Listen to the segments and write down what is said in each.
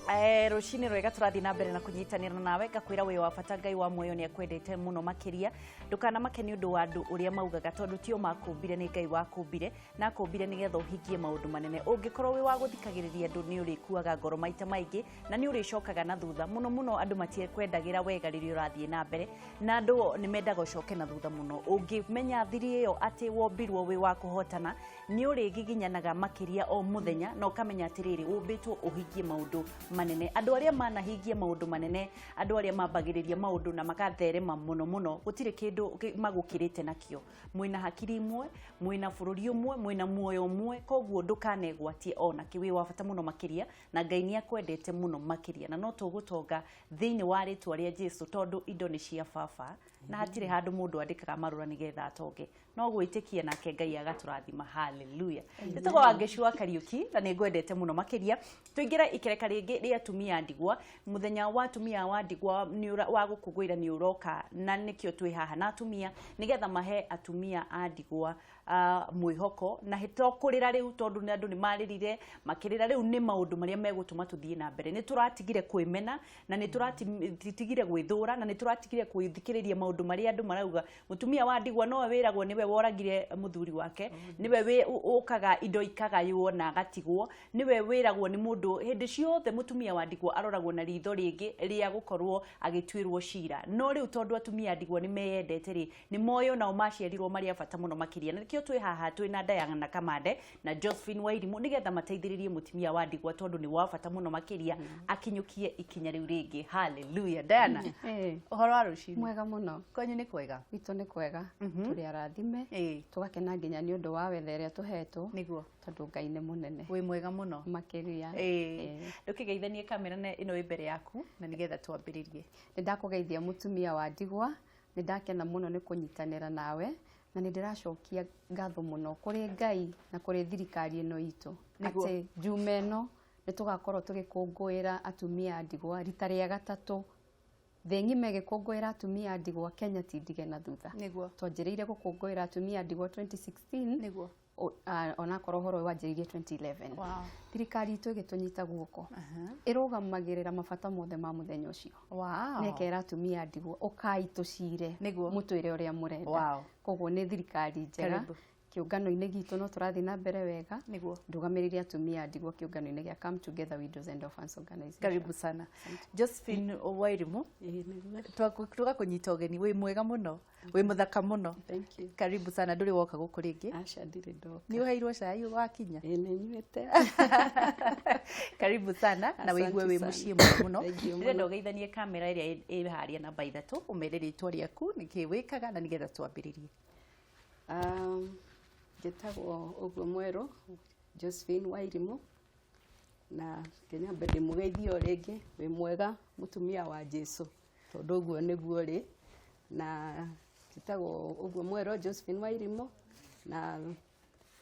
Rũcinĩ rwega, tũrathiĩ na mbere na kũnyitanĩra nawe. Ngakwĩra wĩ wa bata, Ngai wa muoyo nĩ akwendete mũno makĩria. Ndũkanamake nĩ ũndũ wa andũ ũrĩa maugaga, tondũ tio makũmbire, nĩ Ngai wakũmbire, na akũmbire nĩgetha ũhingie maũndũ manene. Ũngĩkorwo wĩ wa gũthikagĩrĩria andũ, nĩ ũrĩkuaga ngoro maita maingĩ na nĩ ũrĩcokaga na thutha mũno mũno. Andũ matikwendagĩra wega rĩrĩa ũrathiĩ na mbere, na andũ nĩ mendaga ũcoke na thutha mũno. Ũngĩmenya thiri ĩyo atĩ wombirwo wĩ wa kũhotana, nĩ ũrĩgiginyanaga makĩria o mũthenya, na ũkamenya atĩrĩrĩ, ũmbĩtwo ũhingie maũndũ manene. Andũ arĩa manahingia maũndũ manene, andũ arĩa mambagĩrĩria maũndũ na magatherema mũno mũno, gũtirĩ kĩndũ magũkĩrĩte nakĩo. Mwĩna hakiri imwe, mwĩna bũrũri ũmwe, mwĩna muoyo ũmwe, koguo ndũkanegwatie ona kĩ. Wĩ wa bata mũno makĩria, na Ngai nĩ akwendete mũno makĩria, na no tũgũtonga thĩinĩ wa rĩtwa rĩa Jesu, tondũ indo nĩ cia baba na hatirĩ handũ mũndũ andĩkaga marũra nĩgetha atonge, no gwĩtĩkia, nake Ngai agatũrathima. Haleluya. Njĩtagwo Wangeci wa Kariũki na nĩ ngwendete mũno makĩria. Tũingĩre ikereka rĩngĩ rĩa atumia a ndigwa. Mũthenya wa atumia wa ndigwa wa gũkũngũĩra nĩ ũroka, na nĩkĩo twĩ haha na atumia nĩgetha mahe atumia a ndigwa mwĩhoko, na to kũrĩra rĩu, tondũ nĩ andũ nĩ marĩrire makĩrĩra. Rĩu nĩ maũndũ marĩa megũtũma tũthiĩ na mbere. Nĩ tũratigire kwĩmena, na nĩ tũratigire gwĩthũra, na nĩ tũratigire gwĩthikĩrĩria maũndũ marĩa andũ marauga. Mũtumia wa ndigwa nowe wĩragwo nĩwe woragire mũthuri wake, nĩwe ũkaga indo ikagaywo na agatigwo, nĩwe wĩragwo nĩ mũndũ hĩndĩ ciothe. Mũtumia wa ndigwa aroragwo na ritho rĩngĩ rĩa gũkorwo agĩtuĩrwo cira. No rĩu tondũ atumia a ndigwa nĩ meyendete rĩ, nĩ moĩ onao maciarirwo marĩ a bata mũno makĩria, na nĩkĩo twĩ haha twĩ na Diana Kamande na Josephine Wairimu, nĩgetha mateithĩrĩrie mũtumia wa ndigwa, tondũ nĩ wa bata mũno makĩria akinyũkie ikinya rĩu rĩngĩ. Haleluya. Diana, ũhoro wa rũcinĩ? Mwega mũno. Kwanyu nĩ kwega? Gwitũ nĩ kwega, tũrĩ arathime, tũgakena nginya nĩ ũndũ wa wetha ĩrĩa tũhetwo, tondũ Ngai nĩ mũnene. Wĩ mwega mũno. Makĩria. Ndũkĩgeithanie kamera na ĩno ĩ mbere yaku, na nĩgetha twambĩrĩrie. Nĩ ndakũgeithia, mũtumia wa ndigwa. Nĩ ndakena mũno nĩ kũnyitanĩra nawe, na nĩ ndĩracokia ngatho mũno kũrĩ Ngai na kũrĩ thirikari ĩno itũ atĩ njuuma ĩno nĩ tũgakorwo tũgĩkũngũĩra atumia a ndigwa rita rĩa gatatũ. Thĩ ng'ima ĩgĩkũngũĩra atumia a ndigwa, Kenya ti ndige na thutha. Twanjĩrĩire gũkũngũĩra atumia a ndigwa 2016, onakorwo ũhoro ũyũ wanjĩrĩirie 2011. Thirikari itũ ĩgĩtũnyita guoko, ĩrũgamagĩrĩra mabata mothe ma mũthenya ũcio, na ĩkera atumia a ndigwa, ũkai tũcire, mũtwĩre ũrĩa mũrenda. Koguo nĩ thirikari njega. Karibu. Kĩũngano-inĩ gitũ no tũrathiĩ na mbere wega. Ndũgamĩrĩire atumia a ndigwa kĩũngano-inĩ gĩa Come Together Widows and Orphans Organization. Karibu sana, Josephine Wairimu. Ĩĩ, nĩguo. Tũgakũnyita ũgeni. Wĩ mwega mũno, wĩ mũthaka mũno. Thank you. Karibu sana. Ndũrĩ woka gũkũ rĩngĩ? Aca, ndirĩ ndoka. Nĩ ũheirwo cai wakinya? Ĩĩ, nĩ nyuĩte. Karibu sana na wĩigue Asante wĩ sana. mũciĩ mũno mũno. Thank you Ndĩrenda mũno. ũgeithanie kamera ĩrĩa ĩ harĩa namba 3, ũmere rĩtwa rĩaku, nĩkĩ wĩkaga, na nĩgetha twambĩrĩrie. Njĩtagwo ũguo mwerũ Josephine Wairimu, na kĩnyambe ndĩmũgeithie o rĩngĩ, wĩ mwega mũtumia wa Jesu, tondũ ũguo nĩguo rĩ. Na njĩtagwo ũguo mwerũ Josephine Wairimu, na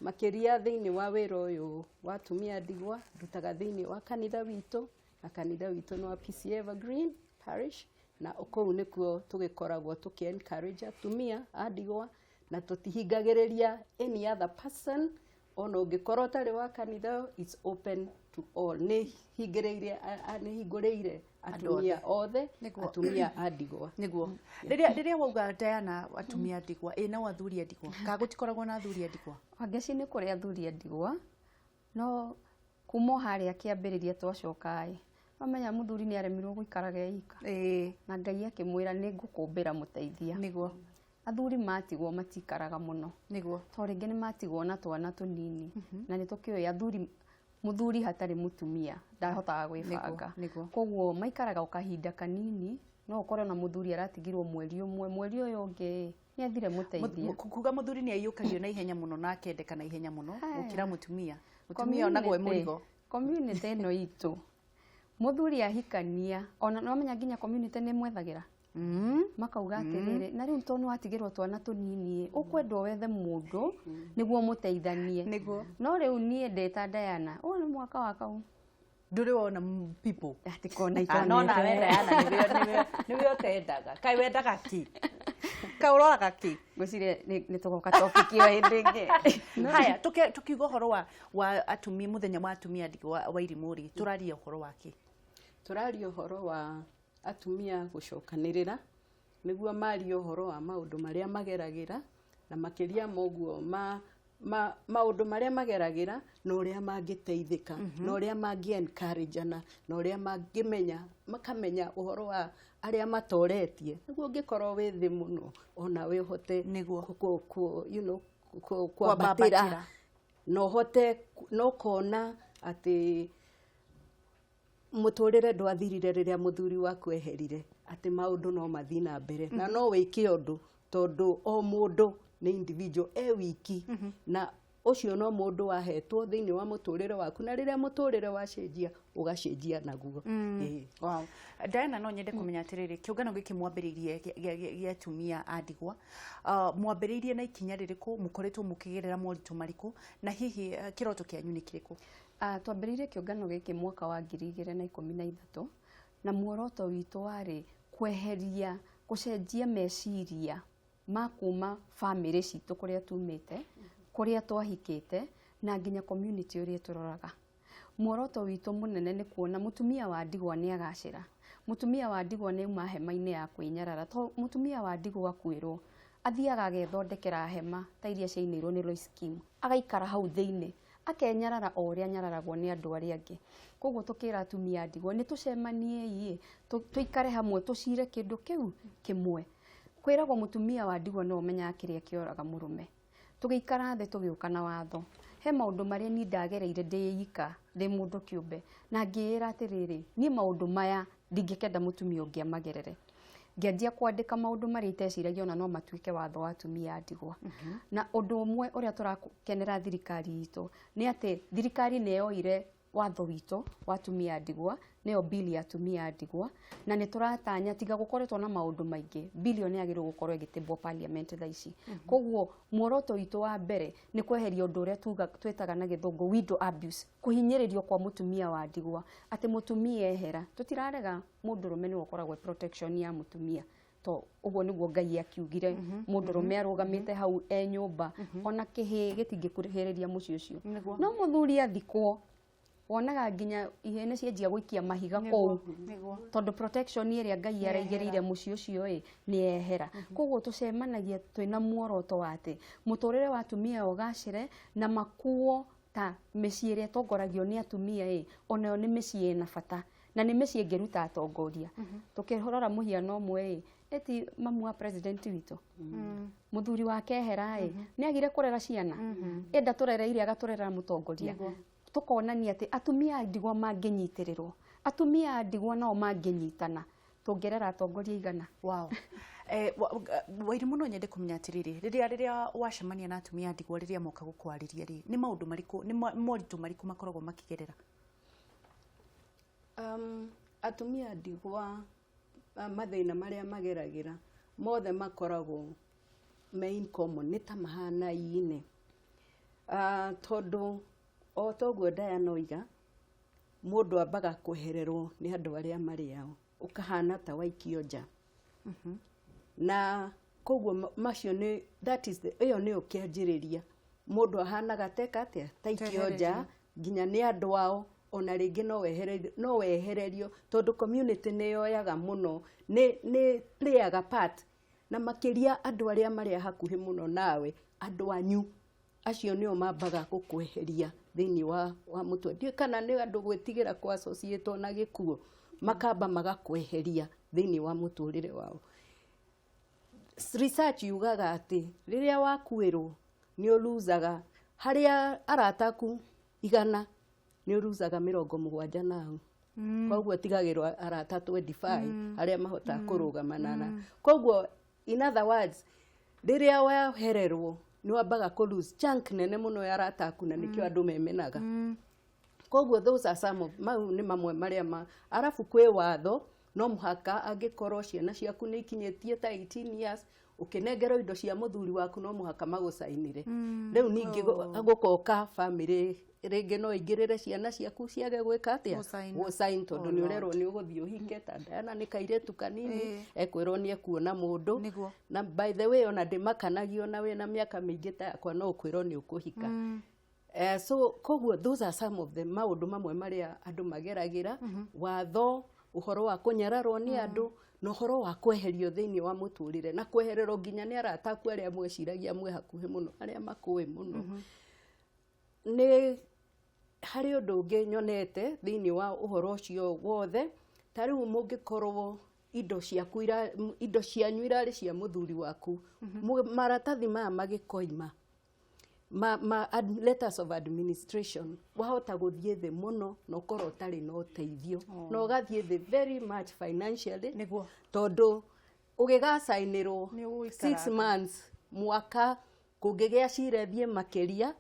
makĩria thĩinĩ wa wĩra ũyũ wa atumia ndigwa ndutaga thĩinĩ wa kanitha witũ, na kanitha witũ nĩ wa PCEA Evergreen Parish, na kũu nĩkuo tũgĩkoragwo tũkĩ encourage atumia a ndigwa, na tũtihingagĩrĩria any other person. Ona ũngĩkorwo ũtarĩ wa kanitha, it's open to all. Nĩ hingĩrĩirie nĩ hingũrĩire atumia othe, atumia a ndigwa. Nĩguo rĩrĩa wauga, Diana, atumia a ndigwa, ĩ nao athuri a ndigwa? Ka gũtikoragwo na athuri a ndigwa? Wangeci, nĩ kũrĩ athuri a ndigwa, no kuma o harĩa kĩambĩrĩria twacoka ĩ, wamenya mũthuri nĩ aremirwo gũikaraga e ika, na Ngai akĩmwĩra, "Nĩ ngũkũmbĩra mũteithia." Athuri matigwo matikaraga mũno, to rĩngĩ nĩ matigwo na twana tũnini, na nĩ tũkĩũĩ athuri, mũthuri hatarĩ mũtumia ndahotaga gwĩbanga. Koguo maikaraga o kahinda kanini. No ũkore ona mũthuri aratigirwo mweri ũmwe, mweri ũyũ ũngĩ nĩ athire mũteithia. Kuga mũthuri nĩ aiyũkagio na ihenya mũno na akendeka na ihenya mũno gũkĩra mũtumia. Mũtumia onagwo e mũrigo. Community ĩno itũ, mũthuri ahikania, ona nĩwamenya nginya community nĩ ĩmwethagĩra, makauga atĩrĩrĩ, na rĩu tondũ nĩwatigĩrwo twana tũnini ĩ, ũkwendwo wethe mũndũ nĩguo mũteithanie. No rĩu niĩ ndĩta Diana, ũyũ nĩ mwaka wa kau. Ndũrĩ wona people? Atikona. Ah, no nawe Diana nĩwe ũtendaga. Kaĩ wendaga kĩ? Kaĩ ũroraga kĩ? Ngwĩciria nĩ tũgoka topic ĩyo hĩndĩ ĩngĩ. Haya, tukiuga ũhoro wa atumia, mũthenya wa atumia ndigwa wa irimũ rĩ, tũraria ũhoro wa kĩ? Tũraria ũhoro wa atumia gũcokanĩrĩra nĩguo marie ũhoro wa maũndũ marĩa mageragĩra, na makĩria ma ũguo maũndũ marĩa mageragĩra na ũrĩa mangĩteithĩka, na ũrĩa mangĩ encourage-ana, na ũrĩa mangĩmenya, makamenya ũhoro wa arĩa matoretie, nĩguo ũngĩkorwo wĩ thĩ mũno onawe ũhote Nĩguo. Kwambatĩra, Kwambatĩra. Na ũhote na ũkona atĩ mũtũrĩre ndwathirire rĩrĩa mũthuri waku eherire, atĩ maũndũ no mathiĩ na mbere na no wĩke ũndũ, tondũ o mũndũ nĩ individual e wiki, na ũcio no mũndũ wahetwo thĩinĩ wa mũtũrĩre waku, na rĩrĩa mũtũrĩre wacenjia, ũgacenjia naguo. Ĩĩ. Wow. Diana, no nyende kũmenya atĩrĩrĩ, kĩũngano gĩkĩ mwambĩrĩirie gĩa atumia a ndigwa, mwambĩrĩirie na ikinya rĩrĩkũ? Mũkoretwo mũkĩgerera moritũ marĩkũ, na hihi kĩroto kĩanyu nĩ kĩrĩkũ? Twambĩrĩirie kĩũngano gĩkĩ mwaka wa 2013, na muoroto witũ warĩ kweheria, gũcenjia meciria ma kuma bamĩrĩ citũ kũrĩa tumĩte, kũrĩa twahikĩte, na nginya community ũrĩa tũroraga. Muoroto witũ mũnene nĩ kuona mũtumia wa ndigwa nĩ agacĩra, mũtumia wa ndigwa nĩ auma hema-inĩ ya kwĩnyarara, to mũtumia wa ndigwa akwĩrwo athiaga agethondekera hema ta iria ciainĩirwo nĩ Lois Kim, agaikara hau thĩinĩ akenyarara o ũrĩa anyararagwo nĩ andũ arĩa angĩ. Koguo tũkĩra atumia a ndigwa nĩ tũcemaniei, tũikare hamwe, tũcire kĩndũ kĩu kĩmwe. Kwĩragwo mũtumia wa ndigwa no ũmenyaga kĩrĩa kĩoraga mũrũme. Tũgĩikara thĩ, tũgĩũka na watho. He maũndũ marĩa niĩ ndagereire ndĩ ika, ndĩ mũndũ kĩũmbe, na ngĩĩra atĩrĩrĩ, niĩ maũndũ maya ndingĩkenda mũtumia ũngĩ amagerere. Ngĩanjia kwandĩka maũndũ marĩa iteciragia ona no matuĩke watho wa atumia a ndigwa. Na ũndũ ũmwe ũrĩa tũrakenera thirikari itũ nĩ atĩ thirikari nĩ yoire watho witũ wa atumia a ndigwa, nĩyo bill ya atumia a ndigwa, na nĩ tũratanya, tiga gũkoretwo na maũndũ maingĩ, bill ĩyo nĩ yagĩrĩirwo gũkorwo ĩgĩtĩmbwo parliament thaa ici. Koguo muoroto witũ wa mbere nĩ kweheria ũndũ ũrĩa tuga twĩtaga na Gĩthũngũ widow abuse, kũhinyĩrĩrio kwa mũtumia wa ndigwa, atĩ mũtumia ehera. Tũtirarega mũndũrũme nĩwe ũkoragwo protection ya mũtumia, to ũguo nĩguo Ngai akiugire, mũndũrũme arũgamĩte hau e nyũmba, ona kĩhĩĩ gĩtingĩkuhĩrĩria mũciĩ ũcio. No mũthuri athikwo, wonaga nginya ihĩĩ nĩ cianjia gũikia mahiga kũu, tondũ protection ĩrĩa Ngai araigĩrĩire mũciĩ ũcio ĩ nĩ yehera. Koguo tũcemanagia twĩna muoroto wa atĩ mũtũrĩre wa atumia ũgacĩre na makuo ta mĩciĩ ĩrĩa ĩtongoragio nĩ atumia ĩ onayo nĩ mĩciĩ ĩna bata na nĩ mĩciĩ ĩngĩruta atongoria. Tũkĩrora mũhiano ũmwe ĩ, ĩti mamu wa president witũ, mũthuri wake ehera ĩ, nĩ agire kũrera ciana, enda tũrereire agatũrerera mũtongoria. Tũkonania atĩ atumia a ndigwa mangĩnyitĩrĩrwo, atumia a ndigwa nao mangĩnyitana, tũngĩrera atongoria igana. Wow. Wairimu, no nyende kũmenya atĩrĩrĩ, rĩrĩa wacemania na atumia a ndigwa, rĩrĩa moka gũkwarĩria rĩ, nĩ maũndũ marĩkũ, nĩ moritũ marĩkũ makoragwo makĩgerera? Atumia a ndigwa, mathĩna marĩa mageragĩra mothe makoragwo me in common, nĩ ta mahanaine, tondũ o toguo Diana oiga, mũndũ ambaga kwehererwo nĩ andũ arĩa marĩ ao, ũkahana ta waikio nja, na koguo macio nĩ that is the ĩyo nĩyo kĩanjĩrĩria. Mũndũ ahanaga teka atĩa, taikio nja nginya nĩ andũ ao, ona rĩngĩ no wehererio, tondũ community nĩ yoyaga mũno, nĩ playaga part, na makĩria andũ arĩa marĩ hakuhĩ mũno nawe, andũ anyu acio nĩo mambaga gũkweheria thĩinĩ wa mũtwe. Ndiũĩ kana nĩ andũ gwĩtigĩra kũ associate na gĩkuũ, makamba magakweheria thĩinĩ wa mũtũrĩre wao. Research yugaga atĩ rĩrĩa wakuĩrwo nĩ ũluzaga harĩa arata aku 100, nĩ ũluzaga 70 nao. Koguo tigagĩrwo arata 25 arĩa mahotaga kũrũgamana na. Koguo in other words, rĩrĩa wehererwo nĩ wambaga kũ lose chunk nene mũno ya arata aku, na nĩkĩo andũ memenaga. Koguo those are some of, mau nĩ mamwe marĩa ma arabu kwĩ watho, no mũhaka angĩkorwo ciana ciaku nĩ ikinyĩtie ta 18 years, ũkĩnengerwo indo cia mũthuri waku no mũhaka magũcainĩre. Rĩu ningĩ gũkoka family rĩngĩ no ingĩrĩre ciana ciaku ciage gwĩka atĩa? Gũcaina. Gũcain, tondũ Oh nĩ ũrerwo Lord. nĩ ũgũthiĩ ũhike. Ta Diana nĩ kairĩtu kanini, ekwĩrwo nĩ ekuona mũndũ. Na by the way, ona ndĩmakanagio na wĩna mĩaka mĩingĩ ta yakwa no ũkwĩrwo nĩ ũkũhika. So koguo those are some of the maũndũ mamwe marĩa andũ mageragĩra. Watho. Ũhoro wa kũnyararwo nĩ andũ na ũhoro wa kweherio thĩinĩ wa mũtũrĩre na kwehererwo nginya nĩ arata aku arĩa mweciragia mwĩ hakuhĩ mũno, arĩa makũĩ mũno. Nĩ harĩ ũndũ ũngĩ nyonete thĩinĩ wa ũhoro ũcio wothe. Ta rĩu mũngĩkorwo indo ciaku indo cianyu irarĩ cia mũthuri waku, maratathi maya magĩkoima ma letters of administration, wahota gũthiĩ thĩ mũno na ũkorwo ũtarĩ na ũteithio na ũgathiĩ thĩ very much financially, tondũ ũgĩgacainĩrwo Nĩ ũgũikaranga. 6 months, mwaka, kũngĩgĩa cira thiĩ makĩria,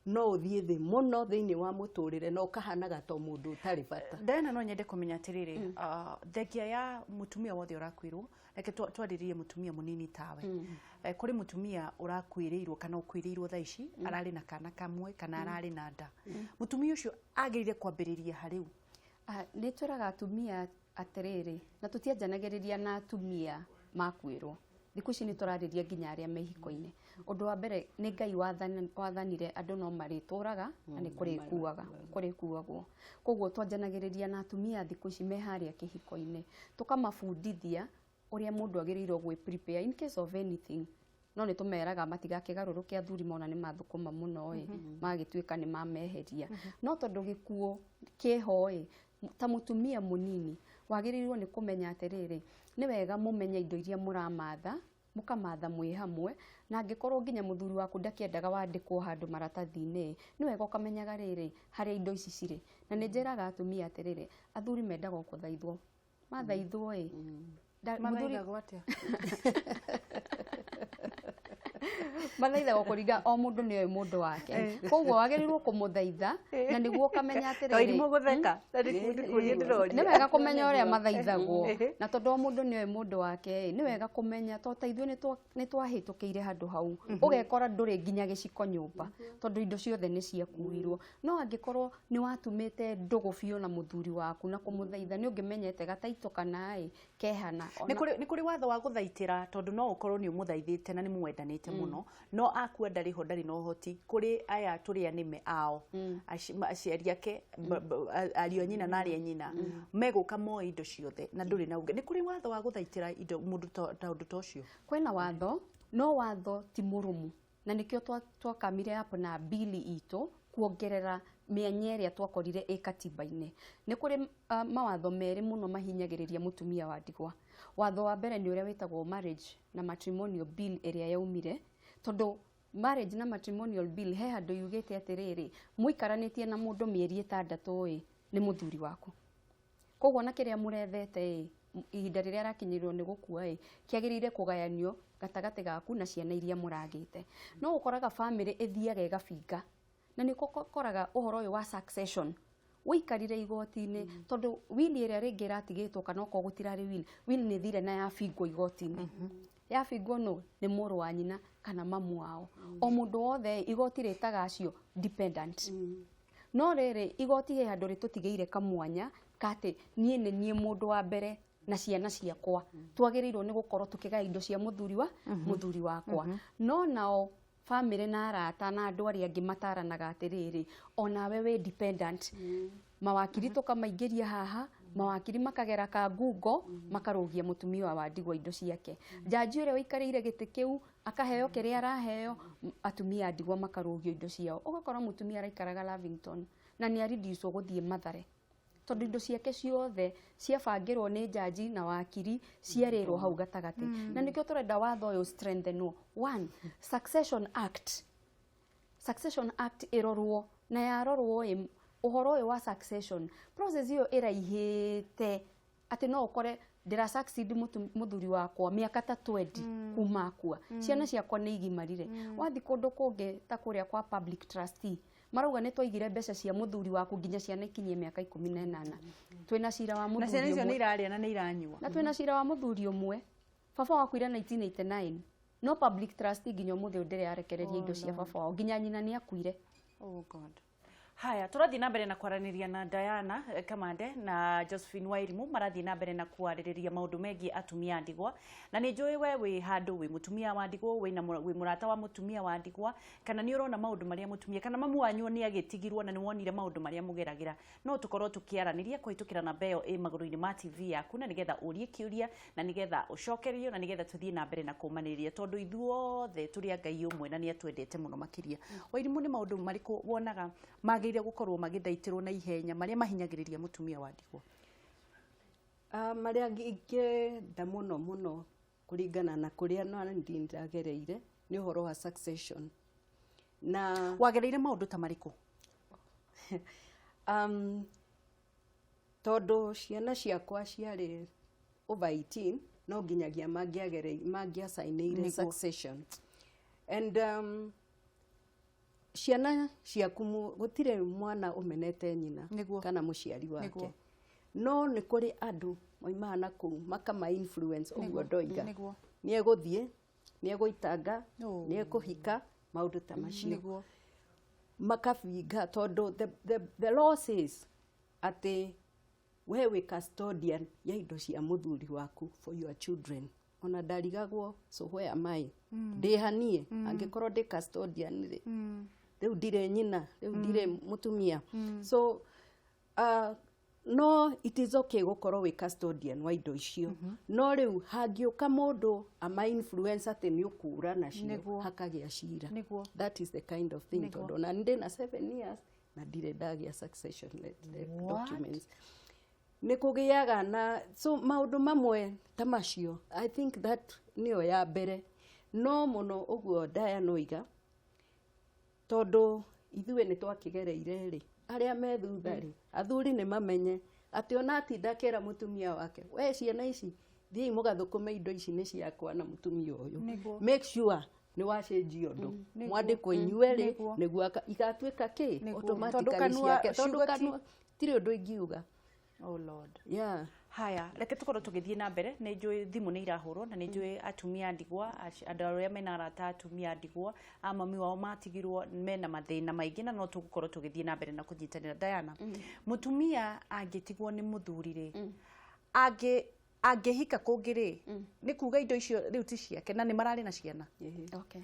no ũthiĩ thĩ mũno thĩinĩ wa mũtũrĩre na ũkahanaga ta mũndũ ũtarĩ bata. Diana, no nyende kũmenya atĩrĩrĩ, thengia ya mũtumia wothe ũrakuĩrwo, reke twarĩrĩrie mũtumia mũnini tawe. Kũrĩ mũtumia ũrakuĩrĩirwo kana ũkuĩrĩirwo thaa ici, ararĩ na kana kamwe kana ararĩ na nda, mũtumia ũcio agĩrĩire kwambĩrĩria harĩu? Ah, nĩ twĩraga atumia atĩrĩrĩ, na tũtianjanagĩrĩria na atumia makuĩrwo, thikũ ici nĩ tũrarĩria nginya arĩa me ihiko-inĩ. Ũndũ wa mbere nĩ Ngai wathanire andũ no marĩtũraga na nĩ kũrĩkuaga, kũrĩkuagwo. Koguo twanjanagĩrĩria na atumia thikũ ici me harĩa kĩhiko-inĩ, tũkamabundithia ũrĩa mũndũ agĩrĩirwo gwĩ prepare in case of anything. No nĩ tũmeraga matigakĩgarũrũke athuri mona nĩ mathũkũma mũno ĩ, magĩtuĩka nĩ mameheria. No tondũ gĩkuũ kĩho ĩ, ta mũtumia mũnini wagĩrĩirwo nĩ kũmenya atĩrĩrĩ, nĩ wega mũmenye indo iria mũramatha, mũkamatha mwĩ hamwe. Na angĩkorwo nginya mũthuri waku ndakĩendaga wandĩkwo handũ maratathi-inĩ, nĩ wega ũkamenyaga rĩrĩ harĩa indo ici cirĩ. Na nĩ njĩraga atumia atĩrĩrĩ, athuri mendaga o kũthaithwo, mathaithwo ĩ, mũthuri Mathaithagwo atĩa? Mathaithagwo kũringa o mũndũ nĩ oĩ mũndũ wake, koguo wagĩrĩirwo kũmũthaitha na nĩguo ũkamenya atĩrĩrĩ. Irimũ gũtheka na nĩ kũria ndĩroria. Nĩ wega kũmenya ũrĩa mathaithagwo, na tondũ o mũndũ nĩ oĩ mũndũ wake ĩ, nĩ wega kũmenya to ta ithuĩ nĩ twahĩtũkĩire handũ hau, ũgekora ndũrĩ nginya gĩciko nyũmba tondũ indo ciothe nĩ ciakuirwo. No angĩkorwo nĩ watumĩte ndũgũ biũ na mũthuri waku na kũmũthaitha, nĩ ũngĩmenyete gataito kana ĩ kehana. Nĩ kũrĩ watho wa gũthaitĩra, tondũ no ũkorwo nĩ ũmũthaithĩte na nĩ mũwendanĩte mũno, no akua ndarĩ ho, ndarĩ na ũhoti. Kũrĩ aya tũrĩ anĩme ao, aciari ake, ariũ a nyina na arĩa a nyina megũka moe indo ciothe na ndũrĩ na ũngĩ. Nĩ kũrĩ watho wa gũthaitĩra indo mũndũ ta ũndũ ta ũcio? Kwĩna watho, no watho ti mũrũmu, na nĩkĩo twakamire up na bili itũ kuongerera mĩanya ĩrĩa twakorire ĩ katiba-inĩ. Nĩ kũrĩ mawatho merĩ mũno mahinyagĩrĩria mũtumia wa ndigwa. Watho wa mbere nĩ ũrĩa wĩtagwo Marriage na Matrimonial Bill ĩrĩa yaumire, tondũ Marriage na Matrimonial Bill he handũ yugĩte atĩrĩrĩ, mũikaranĩtie na mũndũ mĩeri 6 ĩ, nĩ mũthuri waku. Koguo na kĩrĩa mũrethete ĩ, ihinda rĩrĩa arakinyĩrwo nĩ gũkua ĩ, kĩagĩrĩire kũgayanio gatagatĩ gaku na ciana iria mũragĩte. No ũkoraga bamĩrĩ ĩthiaga ĩgabinga, na nĩ ũkoraga ũhoro ũyũ wa succession ũikarire igoti-inĩ, tondũ will ĩrĩa rĩngĩ ĩratigĩtwo, kana okorwo gũtirarĩ will, will nĩ thire na yabingwo igoti-inĩ. Yabingwo no nĩ mũrũ wa nyina kana mamu wao, o mũndũ wothe igoti rĩtaga acio dependent. No rĩrĩ, igoti he handũ rĩtũtigĩire kamwanya katĩ niĩ nĩ niĩ mũndũ wa mbere na ciana ciakwa twagĩrĩirwo nĩ gũkorwo tũkĩgaya indo cia mũthuri wa mũthuri wakwa. No nao bamĩrĩ na arata na andũ arĩa angĩ mataranaga atĩrĩrĩ, onawe wĩ dependent. Mawakiri tũkamaingĩria haha, mawakiri makagera kangungo makarũgia mũtumia wa ndigwa indo ciake, jaji ũrĩa ũikarĩire gĩtĩ kĩu akaheo kĩrĩa araheo, atumia a ndigwa makarũgio indo ciao. Ũgakora mũtumia araikaraga Lavington na nĩ arindiucwo gũthiĩ Mathare, tondũ indo ciake ciothe ciabangĩrwo nĩ jaji na wakiri, ciarĩrwo hau gatagatĩ. Na nĩkĩo tũrenda watho ũyũ strengthenwo. One, Succession Act ĩrorwo, na yarorwo ĩ, ũhoro ũyũ wa succession process ĩyo ĩraihĩte atĩ no ũkore ndĩra succeed mũthuri wakwa mĩaka ta 20 kuma akua, ciana ciakwa nĩ igimarire. Wathi kũndũ kũngĩ ta kũrĩa kwa public trustee, marauga nĩ twaigire mbeca cia mũthuri waku nginya ciana ikinyie mĩaka 18. Twĩna cira wa Na mũthuri ciana icio ũmwe nĩ irarĩa na nĩ iranyua. Na twĩna cira wa mũthuri ũmwe, baba wakuire 1989, no public trustee nginya ũmũthĩ ũyũ ndĩrĩ arekereria indo cia baba wao, nginya nyina nĩ akuire. Oh God. Haya, tũrathiĩ na mbere na kwaranĩria na Diana Kamande na Josephine Wairimu. Marathiĩ na mbere na kwarĩrĩria maũndũ megiĩ atumia a ndigwa, na nĩ njũĩ we wĩ handũ wĩ mũtumia wa ndigwa, wĩ mũrata wa mũtumia wa ndigwa, kana nĩ ũrona maũndũ marĩa mũtumia kana mamu wanyu nĩ agĩtigirwo na nĩ wonire maũndũ marĩa mũgeragĩra. No tũkorwo tũkĩaranĩria kũhĩtũkĩra namba ĩyo ĩ magũrũ-inĩ ma TV yaku, na nĩgetha ũrie kĩũria, na nĩgetha ũcokerio, na nĩgetha tũthiĩ na mbere na kũmanĩrĩria, tondũ ithuothe tũrĩ a Ngai ũmwe na nĩ atwendete mũno makĩria. Wairimu, nĩ maũndũ marĩkũ wonaga magĩrĩire gũkorwo magĩthaitĩrwo na ihenya marĩa mahinyagĩrĩria mũtumia wa ndigwa? Marĩa ingĩenda mũno mũno kũringana na kũrĩa na niĩ ndagereire nĩ ũhoro wa succession na Wagereire maũndũ ta marĩkũ? Tondũ ciana ciakwa ciarĩ over 18, no nginyagia mangĩacainĩire succession and ciana ciaku gũtirĩ mwana ũmenete nyina kana mũciari wake, no nĩ kũrĩ andũ maumaga na kũu makama influence ũguo ndoiga, nĩ egũthiĩ, nĩ egũitanga, nĩ ekũhika, maũndũ ta macio, makabinga, tondũ the law says atĩ we wĩ custodian ya indo cia mũthuri waku for your children. Ona ndarigagwo, so where am I? Ndĩ hanie angĩkorwo ndĩ custodian rĩ, rĩu ndirĩ nyina, rĩu ndirĩ mũtumia. So no it is okay gũkorwo wĩ custodian wa indo icio, no rĩu hangĩũka mũndũ ama influence atĩ nĩ ũkũra nacio, hakagĩa cira. That is the kind of thing, tondũ ona ndĩ na 7 years na ndirĩ ndagĩa succession What? documents. Nĩ kũgĩaga na so maũndũ mamwe ta macio. I think that nĩyo ya mbere, no mũno ũguo Diana oiga, tondũ ithuĩ nĩ twakĩgereire rĩ, arĩa me thutha rĩ, athuri nĩ mamenye atĩ ona atinda akĩra mũtumia wake, "We, ciana ici thiĩi mũgathũkũme, indo ici nĩ ciakwa na mũtumia ũyũ," make sure nĩ wacenjia ũndũ mwandĩkwo inyuerĩ, nĩguo igatuĩka kĩ Tondũ automatically kanua- ciake, tondũ ciugo kanua tirĩ ũndũ ingiuga. Oh Lord. Yeah. Haya, reke tũkorwo tũgĩthiĩ na mbere. Nĩ njũĩ thimũ nĩ irahũrwo, na nĩ njũĩ atumia a ndigwa, andũ arĩa mena arata atumia a ndigwa a mami wao matigirwo, mena mathĩna maingĩ, na no tũgũkorwo tũgĩthiĩ na mbere na kũnyitanĩra. Diana, mũtumia angĩtigwo nĩ mũthuri rĩ, angĩhika kũngĩ rĩ, nĩ kuga indo icio rĩu ti ciake na nĩ mararĩ na ciana? Okay.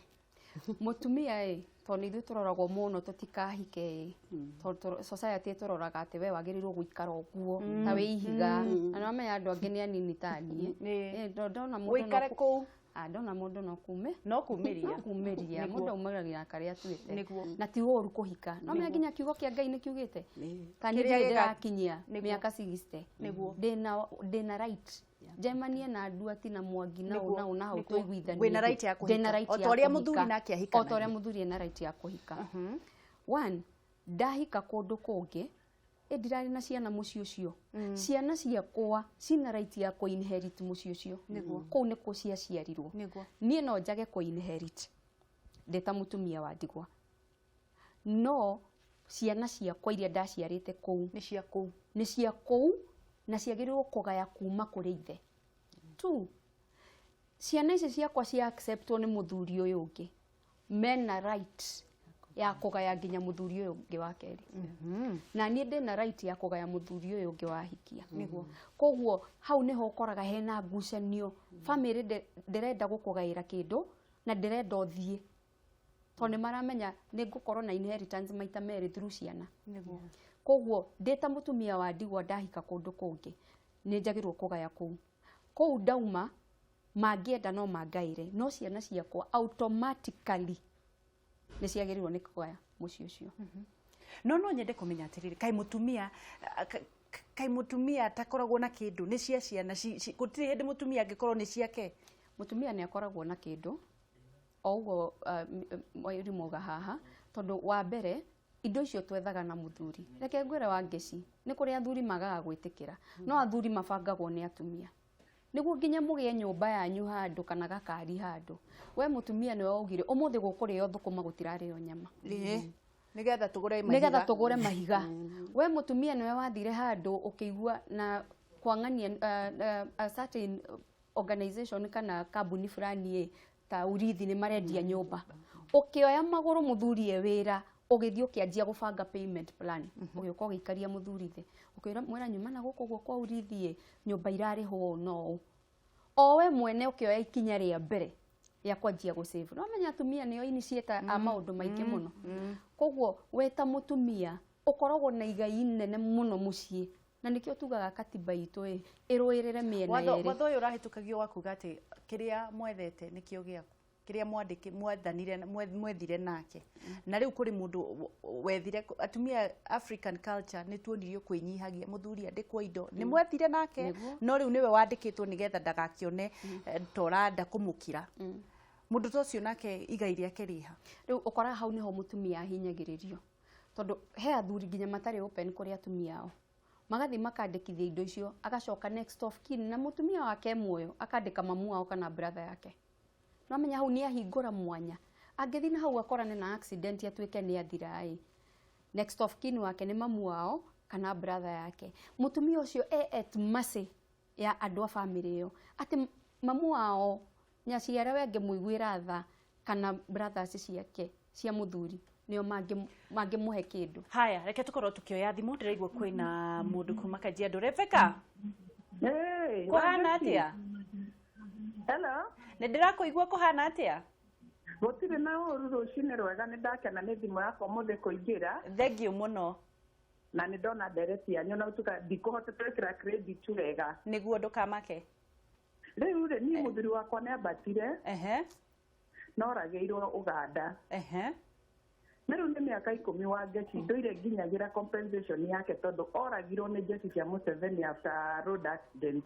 Mũtumia ĩ, tondũ nĩ ithuĩ tũroragwo mũno tũtikahike ĩ, tondũ society ĩtũroraga atĩ we wagĩrĩirwo gũikara ũguo ta wĩ ihiga, na nĩ wamenya andũ angĩ nĩ anini ta niĩ. Ndona mũndũ no Ũikare kũu. Ah, ndona mũndũ no kume No kumĩria. No kumĩria. Mũndũ aumagĩra karĩa atuĩte. Na ti ũru kũhika, no menya nginya kiugo kĩa Ngai nĩ kiugĩte ta niĩ Kĩrĩa ndirĩ ndĩrakinyia mĩaka 60, ndĩna right njemanie na nduati na Mwangi na ũ na ũ na hau tũiguithanie. Wĩna right ya kũhika. Ndĩna right O ta ya ũrĩa kũhika. mũthuri nake ahikanagia. O ta ũrĩa mũthuri ena right ya kũhika. One, ndahika kũndũ kũngĩ, ĩ ndirarĩ na ciana mũciĩ ũcio, ciana ciakwa cina right ya kũ inherit mũciĩ ũcio. Kũu nĩkuo ciaciarirwo. Niĩ no njage kũ inherit ndĩ ta mũtumia wa ndigwa, no ciana ciakwa iria ndaciarĩte kũu Nĩ cia kũu. Nĩ cia kũu na ciagĩrĩirwo kũgaya kuma kũrĩ ithe. Two, ciana ici ciakwa cia acceptwo nĩ mũthuri ũyũ ũngĩ, mena right ya kũgaya nginya mũthuri ũyũ ũngĩ wa kerĩ, na niĩ ndĩna right ya kũgaya mũthuri ũyũ ũngĩ wahikia. Koguo hau nĩho ũkoraga hena ngucanio. Family ndĩrenda gũkũgaĩra kĩndũ na ndĩrenda ũthiĩ, tondũ nĩ maramenya nĩ ngũkorwo na inheritance maita merĩ through ciana. Koguo ndĩ ta mũtumia wa ndigwa, ndahika kũndũ kũngĩ, nĩ njagĩrĩirwo kũgaya kũu. Kũu ndauma mangĩenda no mangaĩre, no ciana ciakwa automatically nĩ ciagĩrĩirwo nĩ kũgaya mũciĩ ũcio. No nyende kũmenya atĩrĩrĩ, kaĩ mũtumia kaĩ mũtumia atakoragwo na kĩndũ? Nĩ cia ciana gũtirĩ hĩndĩ mũtumia angĩkorwo nĩ ciake? Mũtumia nĩ akoragwo na kĩndũ o ũguo mwarimũ haha, tondũ wa mbere indo icio twethaga na mũthuri. Reke ngwĩre wa ngeci, nĩ kũrĩ athuri magaga gwĩtĩkĩra, no athuri mabangagwo nĩ atumia nĩguo nginya mũgĩe nyũmba yanyu handũ kana gakari handũ. We mũtumia nĩwe waugire ũmũthĩ gũkũrĩo thũkũma, gũtirarĩo nyama. Nĩgetha tũgũre nĩgetha mahiga. Tũgũre mahiga. We mũtumia nĩwe wathire handũ ũkĩigua na kwang'ania a certain organization kana kambuni fulani ĩ ta urithi nĩ marendia nyũmba, ũkĩoya magũrũ mũthuri e wĩra. Ũgĩthiĩ ũkĩanjia gũbanga payment plan, ũgĩũka ũgĩikaria mũthuri thĩ, ũkĩra mwĩra nyuma na gũkũ ũguo kwa urithi nyũmba irarĩhwo ũũ na ũũ. O we mwene ũkĩoya ikinya rĩa mbere rĩa kwanjia gũsave. No menya atumia nĩo initiator a maũndũ maingĩ mũno. Koguo we ta mũtumia ũkoragwo na igai inene mũno mũciĩ, na nĩkĩo tugaga katiba itũ ĩ ĩrũĩrĩre mĩena Watho ĩrĩ. Watho ũyũ ũrahĩtũkagio wa kuga atĩ kĩrĩa mwethete nĩkĩo gĩaku, kĩrĩa mwandĩki mwethanire mwethire nake, na rĩu kũrĩ mũndũ wethire atumia. African culture nĩ tuonirio kwĩnyihagia, mũthuri andĩkwo indo nĩ mwethire nake. Nĩguo. No rĩu nĩwe wandĩkĩtwo nĩgetha ndagakĩone ta ũranda kũmũkĩra. Mũndũ ta ũcio nake igai rĩake rĩha? Rĩu ũkoraga hau nĩho mũtumia ahinyagĩrĩrio, tondũ he athuri nginya matarĩ open kũrĩ atumia ao, magathiĩ makandĩkithia indo icio, agacoka next of kin na mũtumia wake e muoyo akandĩka mamu wao kana brother yake. No menya hau nĩ ahingũra mwanya, angĩthiĩ na hau akorane na accident atuĩke nĩ athira ĩ, next of kin wake nĩ mamu wao kana brother yake. Mũtumia ũcio e at mercy ya andũ a family ĩyo, atĩ mamu wao nyaciarawe angĩmũiguĩra tha kana brothers ciake cia mũthuri nĩo mangĩmũhe kĩndũ. Haya, reke tũkorwo tukĩoya thimũ. Ndĩraigua kwĩna mũndũ kuma Kajiado. Rebecca. Hey, Kũhana Wangeci. atĩa? Hello. Nĩ ndĩrakũigua, kũhana atĩa? Gũtirĩ na ũru, rũcinĩ rwega. Nĩ ndakena nĩ thimũ yakwa mũthĩ kũingĩra. Thank you mũno. Na nĩ ndona ndereti yanyu na ũtuka ndikũhotete gwĩkĩra credit wega. Nĩguo, ndũkamake. Rĩu rĩ, niĩ mũthuri wakwa nĩ ambatire, noragĩirwo Ũganda. Na rĩu nĩ mĩaka 10 wa ngeci ndũire nginyagĩra compensation yake, tondũ oragirwo nĩ jeshi cia Museveni after road accident.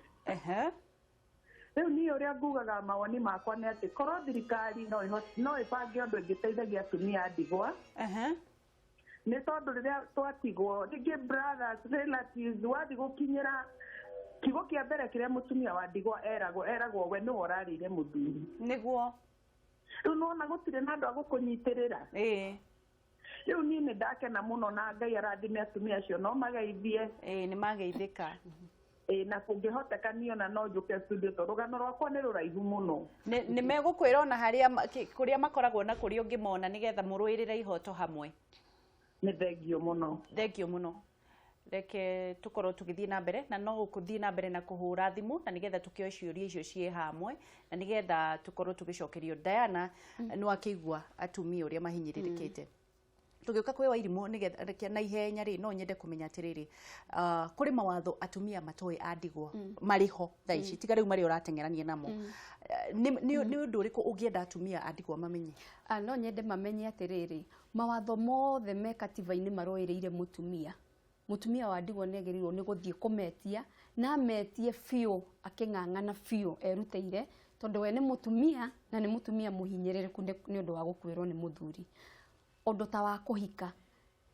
Rĩu niĩ ũrĩa ngugaga mawoni makwa nĩ atĩ korwo thirikari no ĩbange ũndũ ĩngĩteithagia atumia a ndigwa, nĩ tondũ rĩrĩa twatigwo rĩngĩ brothers, relatives, wathiĩ gũkinyĩra kiugo kĩa mbere kĩrĩa mũtumia wa ndigwa eragwo, eragwo we nĩwe ũrarĩire mũthuri. Rĩu nĩwona gũtirĩ na andũ a gũkũnyitĩrĩra. Rĩu niĩ nĩ ndakena mũno na Ngai arathime atumia acio, no mageithie. Ĩĩ, nĩ mageithĩka. Ĩĩ, na kũngĩhoteka niĩ ona no njũke studio tondũ rũgano rwakwa nĩ rũraihu mũno. Nĩ megũkwĩra ona harĩa kũrĩa makoragwo na kũrĩa ũngĩmona nĩgetha mũrũĩrĩre ihoto hamwe. Nĩ thengio mũno. Thank you mũno. Reke tũkorwo tũgĩthiĩ na mbere na no ũkũthiĩ na mbere na kũhũra thimũ na nĩgetha tũkĩoe ciũria icio ciĩ hamwe na nĩgetha tũkorwo tũgĩcokerio. Diana, nĩ wakĩigua atumia ũrĩa mahinyĩrĩrĩkĩte. Tũgĩũka kwĩ Wairimũ nĩgetha reke na ihenya rĩ, no nyende kũmenya atĩrĩrĩ, kũrĩ mawatho atumia matoĩ a ndigwa marĩ ho thaa ici, tiga rĩu marĩa ũrateng'erania namo. Nĩ ũndũ ũrĩkũ ũngĩenda atumia a ndigwa mamenye? Ah, no nyende mamenye atĩrĩrĩ, mawatho mothe me katiba-inĩ marũĩrĩire mũtumia. Mũtumia wa ndigwa nĩ agĩrĩirwo nĩ gũthiĩ kũmetia na ametie biũ, akĩng'ang'ana biũ erutĩire, tondũ we nĩ mũtumia na nĩ mũtumia mũhinyĩrĩrĩku nĩ ũndũ wa gũkuĩrwo nĩ mũthuri. Ũndũ ta wa kũhika,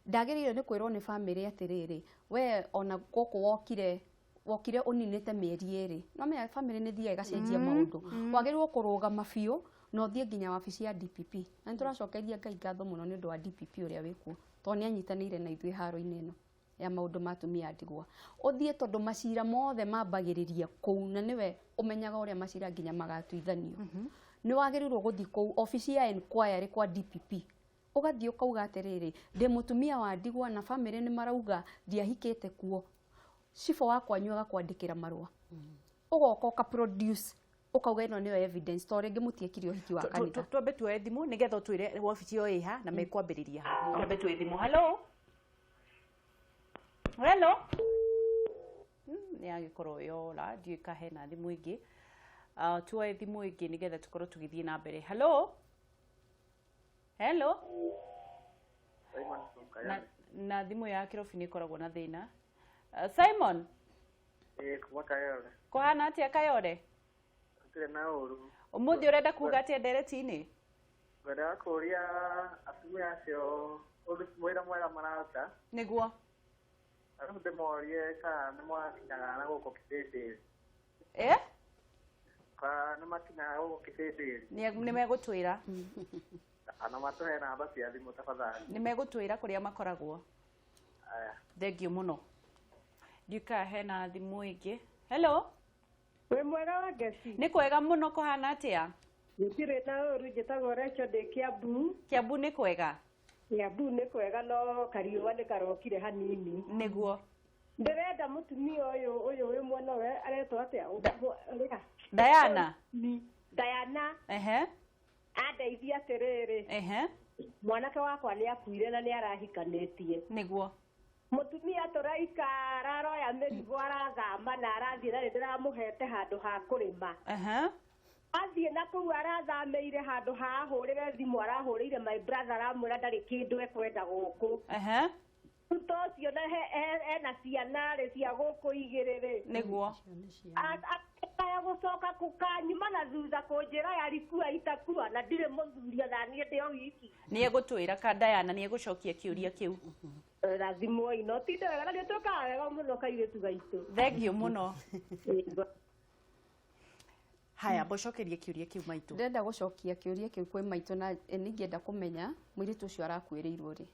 ndagĩrĩire nĩ kwĩrwo nĩ bamĩrĩ atĩrĩrĩ, we ona gũkũ wokire wokire ũninĩte mĩeri 2. No menya bamĩrĩ nĩ thiaga ĩgacenjia maũndũ. Wagĩrĩirwo kũrũgama biũ na ũthiĩ nginya wabici ya DPP, na nĩ tũracokeria Ngai ngatho mũno nĩ ũndũ wa DPP ũrĩa wĩkuo, tondũ nĩ anyitanĩire na ithuĩ haro-inĩ ĩno ya maũndũ ma atumia a ndigwa. Ũthiĩ, tondũ macira mothe mambagĩrĩria kũu na nĩwe ũmenyaga ũrĩa macira nginya magatuithanio. Nĩ wagĩrĩirwo gũthiĩ kũu obici ya inquiry kwa DPP, ũgathiĩ ũkauga atĩrĩrĩ, ndĩ mũtumia wa ndigwa na bamĩrĩ nĩ marauga ndiahikĩte kuo. Cibũ wa kwanyu agakwandĩkĩra marũa, ũgoka ũka produce, ũkauga ĩno nĩyo evidence, to rĩngĩ mũtiekire ũhiki wa kanitha. Twambe tuoe thimũ nĩgetha ũtwĩre wabici ĩyo ĩha na mekwambĩrĩria ha. Twambe tuoe thimũ. Hello, hello. Nĩ yagĩkorwo yora, ndiũĩ ka hena thimũ ĩngĩ. Tuoe thimũ ĩngĩ nĩgetha tũkorwo tũgĩthiĩ na mbere. Hello, hello. Na thimũ ya kĩrobi nĩ ĩkoragwo na thĩna. Simon. Ĩĩ, kuma Kayole. Kũhana atĩa Kayole? Gũtirĩ na ũru. Ũmũthĩ ũrenda kuga atĩa ndereti-inĩ? Ngwendaga kũũria atumia acio ũndũ wĩra mwega mararuta. Arabu ndĩmorie kana nĩ makinyaga na gũkũ Kĩbĩbĩri. Eh? Kana nĩ makinyaga gũkũ Kĩbĩbĩri. Nĩ megũtwĩra. Kana matũhe namba cia thimũ tafadhali. Nĩ megũtwĩra kũrĩa makoragwo. Aya. Thank you mũno. Ndiũĩ hena thimũ ĩngĩ. Hello. Wĩ mwega wa ngeci? Nĩ kwega mũno, kũhana atĩa? Gũtirĩ na ũru, njĩtagwo Rachel, ndĩ Kiambu. Kiambu nĩ kwega? Kiambu nĩ kwega no kariũa nĩ karokire hanini. Nĩguo. Ndĩrenda mũtumia ũyũ ũyũ wĩ mwena we aretwo atĩa? Ũrĩa? Diana. Diana. Ehe. Andeithia atĩrĩrĩ. Ehe. Mwanake wakwa nĩ akuire na nĩ arahikanĩtie. Nĩguo. Mũtumia tũraikara aroya mĩrigo arathama na arathiĩ na nĩ ndĩramũhete handũ ha kũrĩma. Ehe. Athiĩ na kũu arathamĩire handũ ha ahũrĩre thimũ arahũrĩire my brother aramwĩra ndarĩ kĩndũ ekwenda gũkũ. Ehe. Thutha ũcio na ena ciana rĩ cia gũkũ igĩrĩ rĩ. Nĩguo. Akaya gũcoka kũkanyuma na thutha kũnjĩra yarikua itakua na ndirĩ mũthuri ona niĩ ndĩ o wiki. Nĩ egũtwĩra ka Diana nĩ egũcokia kĩũria kĩu. Rathimwo ino tinde wega na nĩ ũtwĩkaga wega mũno kairĩtu gaitũ. Thank you mũno. Haya, mbocokerie kĩũria kĩu maitũ. Ndĩrenda gũcokia kĩũria kĩu kwĩ maitũ na ningĩenda kũmenya mũirĩtu ũcio arakuĩrĩirwo rĩ.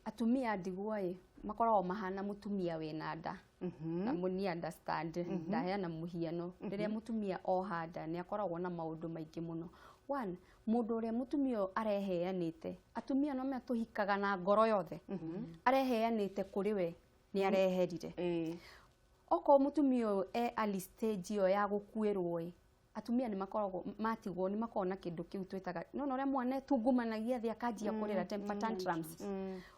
Atumia a ndigwa ĩ makoragwo mahana mũtumia wĩna nda. Na mũni understand ndaheana mũhiano rĩrĩa mũtumia oha nda nĩ akoragwo na maũndũ maingĩ mũno. One, mũndũ ũrĩa mũtumia ũyũ areheanĩte, atumia no menya tũhikaga na ngoro yothe. Areheanĩte kũrĩ we nĩ areherire. Okorwo mũtumia ũyũ e early stage ĩyo ya gũkuĩrwo ĩ, atumia nĩ makoragwo matigwo nĩ makoragwo na kĩndũ kĩu twĩtaga nona ũrĩa mwana etungumanagia thĩ akanjia kũrĩra temper tantrums.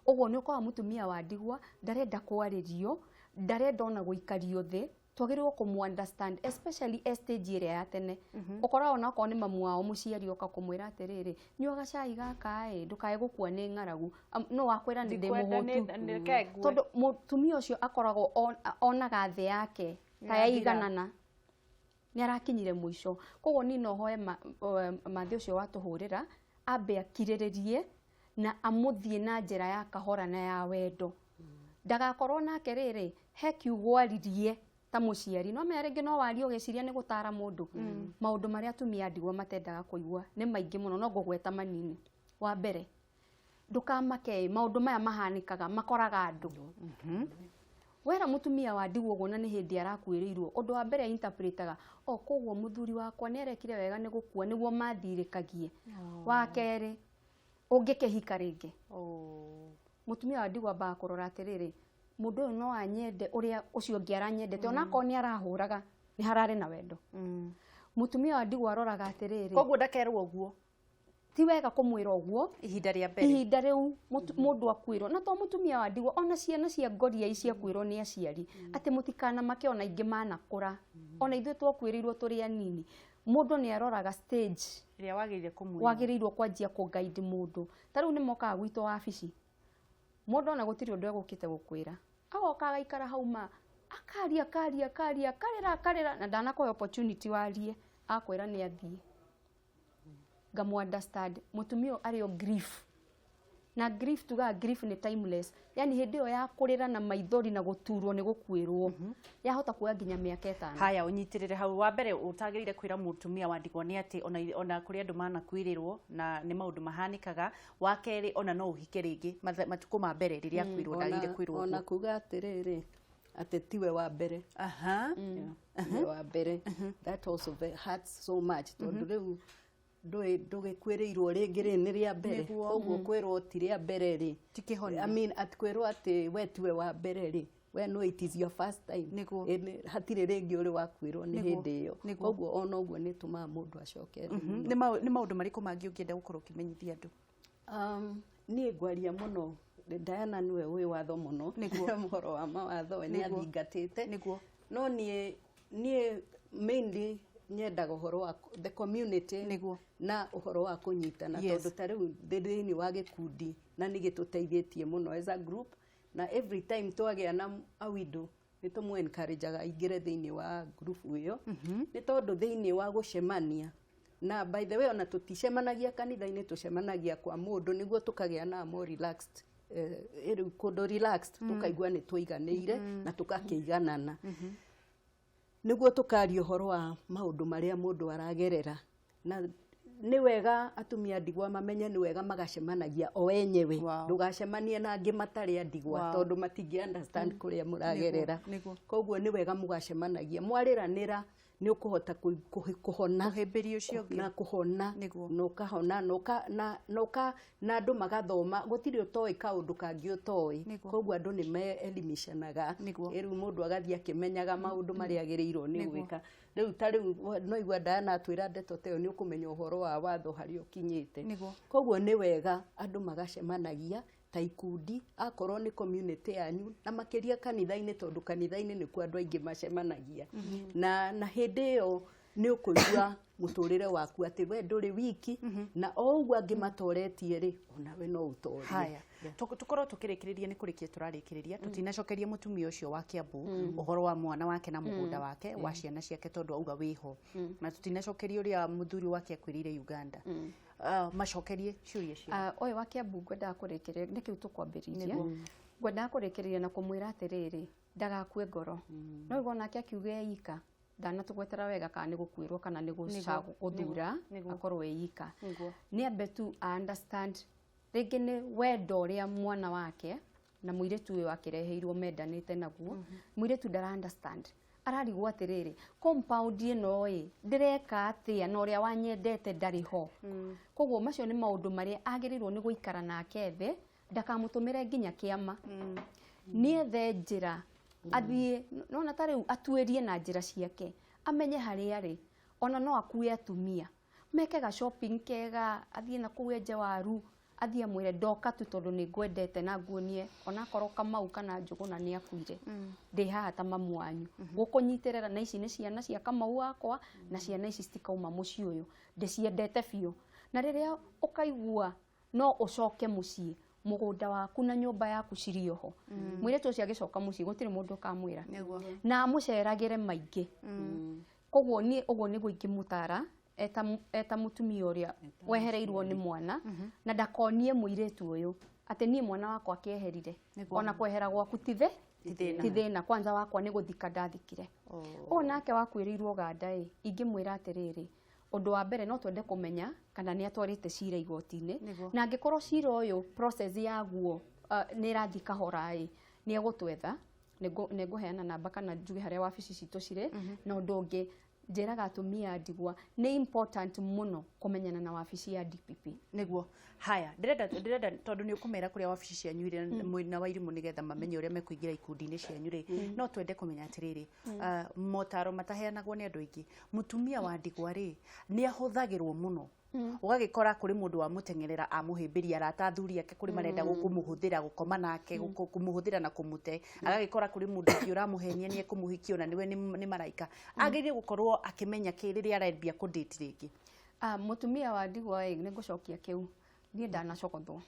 Ũguo nĩ ũkoraga mũtumia wa ndigwa ndarenda kwarĩrio, ndarenda ona gũikario thĩ, twagĩrĩirwo kũmũ understand especially e stage ĩrĩa ya tene. Ũkoraga ona okorwo nĩ mamu wao mũciari oka kũmwĩra atĩrĩrĩ, nyua gacai gaka ĩ, ndũkae gũkua nĩ ng'aragu. No wakwĩra nĩ ndĩ mũhũtu. Tondũ mũtumia ũcio akoragwo onaga thĩ yake ta yaiganana. Nĩ arakinyire mũico. Koguo niĩ no hoe mathĩ ũcio watũhũrĩra ambe akirĩrĩrie na amũthiĩ na njĩra ya kahora na ya wendo. Ndagakorwo nake rĩrĩ he kiugo aririe ta mũciari. No menya rĩngĩ no warie ũgĩciria nĩ gũtara mũndũ. Maũndũ marĩa atumia a ndigwa matendaga kũigua nĩ maingĩ mũno no ngũgweta manini. Wa mbere, ndũkamake maũndũ maya mahanĩkaga makoraga andũ. Wera mũtumia wa ndigwa ũguo na nĩ hĩndĩ arakuĩrĩirwo, ũndũ wa mbere interpretaga, o koguo mũthuri wakwa nĩ arekire wega nĩ gũkua nĩguo mathirĩkagie. Wa kerĩ, ũngĩkĩhika rĩngĩ. Mũtumia wa ndigwa ambaga kũrora atĩrĩrĩ, mũndũ ũyũ no anyende ũrĩa ũcio ũngĩ aranyendete, onakorwo nĩ arahũraga, nĩ hararĩ na wendo. Mũtumia wa ndigwa aroraga atĩrĩrĩ, Koguo ndakerwo ũguo. Ti wega kũmwĩra ũguo. Ihinda rĩa mbere. Ihinda rĩu mũndũ akuĩrwo. Na to mũtumia wa ndigwa, ona ciana cia ngoria ici ciakuĩrwo nĩ aciari. Atĩ mũtikanamake ona ingĩ manakũra. Ona ithuĩ twakuĩrĩirwo tũrĩ anini. Mũndũ nĩ aroraga stage ĩrĩa wagĩrĩire kũmwĩra. Wagĩrĩirwo kwanjia kũ-guide mũndũ. Ta rĩu nĩ mokaga gwitũ wabici. Mũndũ ona gũtirĩ ũndũ egũkĩte gũkwĩra. Agoka agaikara hau ma, akaria, akaria, akaria, akarĩra, akarĩra, na ndanakũhe opportunity warie, akwĩra nĩ athiĩ. Ngamu understand, mũtumia ũyũ arĩ o grief. Na grief tugaga grief nĩ timeless. Yani hĩndĩ ĩyo ya kũrĩra na maithori na gũturwo nĩ gũkuĩrwo. Yahota kuoya nginya mĩaka ĩtano. Haya, ũnyitĩrĩre hau. Wa mbere ũtagĩrĩire kwĩra mũtumia wa ndigwa nĩ atĩ ona kũrĩ andũ manakuĩrĩrwo na nĩ maũndũ mahanĩkaga. Wa kerĩ ona no ũhike rĩngĩ matukũ ma mbere rĩrĩa akuĩrwo ndagĩrĩire kwĩrwo Ona ũguo. kuga atĩrĩrĩ, atĩ tiwe wa mbere. Yeah, tiwe wa mbere. That also hurts so much. Tondũ rĩu ndũgĩkuĩrĩirwo rĩngĩ rĩ nĩ rĩa mbere. Koguo kwĩrwo ti rĩa mbere rĩ. Ti kĩhonia. I mean, atĩ kwĩrwo atĩ we tiwe wa mbere rĩ. We no it is your first time. Hatirĩ rĩngĩ ũrĩ wakuĩrwo nĩ hĩndĩ ĩyo. Koguo ona ũguo nĩ ĩtũmaga mũndũ acoke thĩ mũno. Nĩ maũndũ marĩkũ mangĩ ũngĩenda gũkorwo ũkĩmenyithia andũ? Niĩ ngwaria mũno, Diana nĩwe wĩ watho mũno. Ũhoro wa mawatho we nĩ athingatĩte. No niĩ mainly nyendaga ũhoro wa the community na ũhoro wa kũnyitana. Tondũ ta rĩu thĩinĩ wa gĩkundi na nĩ gĩtũteithĩtie mũno as a group, na every time twagĩa na a widow nĩ tũmũ encourage-aga aingĩre thĩinĩ wa group ĩyo. Nĩ tondũ thĩinĩ wa gũcemania, na by the way ona tũticemanagia kanitha-inĩ, tũcemanagia kwa mũndũ nĩguo tũkagĩa na more relaxed, rĩu kũndũ relaxed, tũkaigua nĩ tũiganĩire na tũgakĩiganana. Nĩguo tũkaria ũhoro wa maũndũ marĩa mũndũ aragerera. Na nĩ wega atumia ndigwa mamenye nĩ wega magacemanagia o enyewe. Ndũgacemanie na angĩ matarĩ a ndigwa, tondũ matingĩ understand kũrĩa mũragerera. Koguo nĩ wega mũgacemanagia, mwarĩranĩra Nĩ ũkũhota kũhona. Kũhĩmbĩria ũcio ũngĩ. Na kũhona. Na ũkahona na andũ magathoma, gũtirĩ ũtoĩ kaũndũ kangĩ ũtoĩ. Koguo andũ nĩ meelimishanaga. Rĩu mũndũ agathiĩ akĩmenyaga maũndũ marĩa agĩrĩirwo nĩ gwĩka. Rĩu ta rĩu no igua Diana atwĩra ndeto ta ĩyo, nĩ ũkũmenya ũhoro wa watho harĩa ũkinyĩte. Koguo nĩ wega andũ magacemanagia ta ikundi, akorwo nĩ community yanyu, na makĩria kanitha-inĩ, tondũ kanitha-inĩ nĩkuo andũ aingĩ macemanagia. Na hĩndĩ ĩyo nĩ ũkũigua mũtũrĩre waku atĩ we ndũrĩ wiki, na o ũguo angĩ matoretie rĩ, onawe no ũtorie. Haya, tũkorwo tũkĩrĩkĩrĩria, nĩ kũrĩkia tũrarĩkĩrĩria, tũtinacokeria mũtumia ũcio wa Kiambu ũhoro wa mwana wake na mũgũnda wake wa ciana ciake, tondũ auga wĩho, na tũtinacokeria ũrĩa mũthuri wake akwĩrĩire Uganda. Macokerie ciũria cio. Ũyũ wa Kiambu ngwendaga kũrĩkĩrĩria, nĩkĩu tũkwambĩrĩirie, ngwendaga kũrĩkĩrĩria na kũmwĩra atĩrĩrĩ, ndagakue ngoro. No ũguo nake akiuga eika, ndanatũgwetera wega kana nĩ gũkuĩrwo kana nĩ gũthura akorwo eika. Nĩ ambe tu a understand rĩngĩ nĩ wendo ũrĩa mwana wake na mũirĩtu ũyũ akĩreheirwo mendanĩte naguo. Mũirĩtu ndara understand, ararigwo atĩrĩrĩ, compound ĩno ĩ ndĩreka atĩa na ũrĩa wanyendete ndarĩ ho. Koguo macio nĩ maũndũ marĩa agĩrĩirwo nĩ gũikara nake thĩ, ndakamũtũmĩre nginya kĩama. Nĩethe njĩra athiĩ, nona ta rĩu atuĩrie na njĩra ciake, amenye harĩa arĩ, ona no akue atumia meke ga shopping kega, athiĩ na kũu enje waru, athiĩ amwĩre ndoka tu tondũ nĩ ngwendete na nguonie onakorwo Kamau kana Njũgũna nĩ akuire, ndĩ haha ta mamu wanyu gũkũnyitĩrĩra, na ici nĩ ciana cia Kamau wakwa, na ciana ici citikauma mũciĩ ũyũ, ndĩciendete biũ. Na rĩrĩa ũkaigua no ũcoke mũciĩ, mũgũnda waku na nyũmba yaku cirĩ oho. Mũirĩtu ũcio agĩcoka mũciĩ gũtirĩ mũndũ ũkamwĩra, na amũceragĩre maingĩ. Koguo niĩ ũguo nĩguo ingĩmũtara eta mũtumia ũrĩa wehereirwo nĩ mwana, na ndakonie mũirĩtu ũyũ atĩ niĩ mwana wakwa akĩeherire, ona kwehera gwaku ti thĩna, kwanza wakwa nĩ gũthika ndathikire. Ũyũ nake wakuĩrĩirwo Uganda ĩ, ingĩmwĩra atĩrĩrĩ, ũndũ wa mbere no twende kũmenya kana nĩ atwarĩte cira igoti-inĩ, na angĩkorwo cira ũyũ process yaguo nĩ ĩrathiĩ kahora ĩ, nĩ egũtwetha, nĩ ngũheana namba kana njuge harĩa wabici citũ cirĩ. Na ũndũ ũngĩ njĩraga atumia a ndigwa nĩ important mũno kũmenyana na wabici ya DPP. Nĩguo. Haya, ndĩrenda tondũ nĩ ũkũmera kũrĩa wabici cianyu irĩ mwena wa Irimũ nĩgetha mamenye ũrĩa mekũingĩra ikundi-inĩ cianyu rĩ, no twende kũmenya atĩrĩrĩ, motaro mataheanagwo nĩ andũ aingĩ, mũtumia wa ndigwa rĩ nĩ ahũthagĩrwo mũno. Ũgagĩkora kũrĩ mũndũ wamũteng'erera amũhĩmbĩria arata athuri ake, kũrĩ marenda kũmũhũthĩra gũkoma nake, kũmũhũthĩra na kũmũte, agagĩkora kũrĩ mũndũ ũngĩ ũramũhenia nĩ ekũmũhikia ona nĩwe nĩ maraika. Agĩrĩire gũkorwo akĩmenya kĩ rĩrĩa arambia kũdate rĩngĩ? Mũtumia wa ndigwa ĩ, nĩ ngũcokia kĩu, niĩ ndanacogothwo.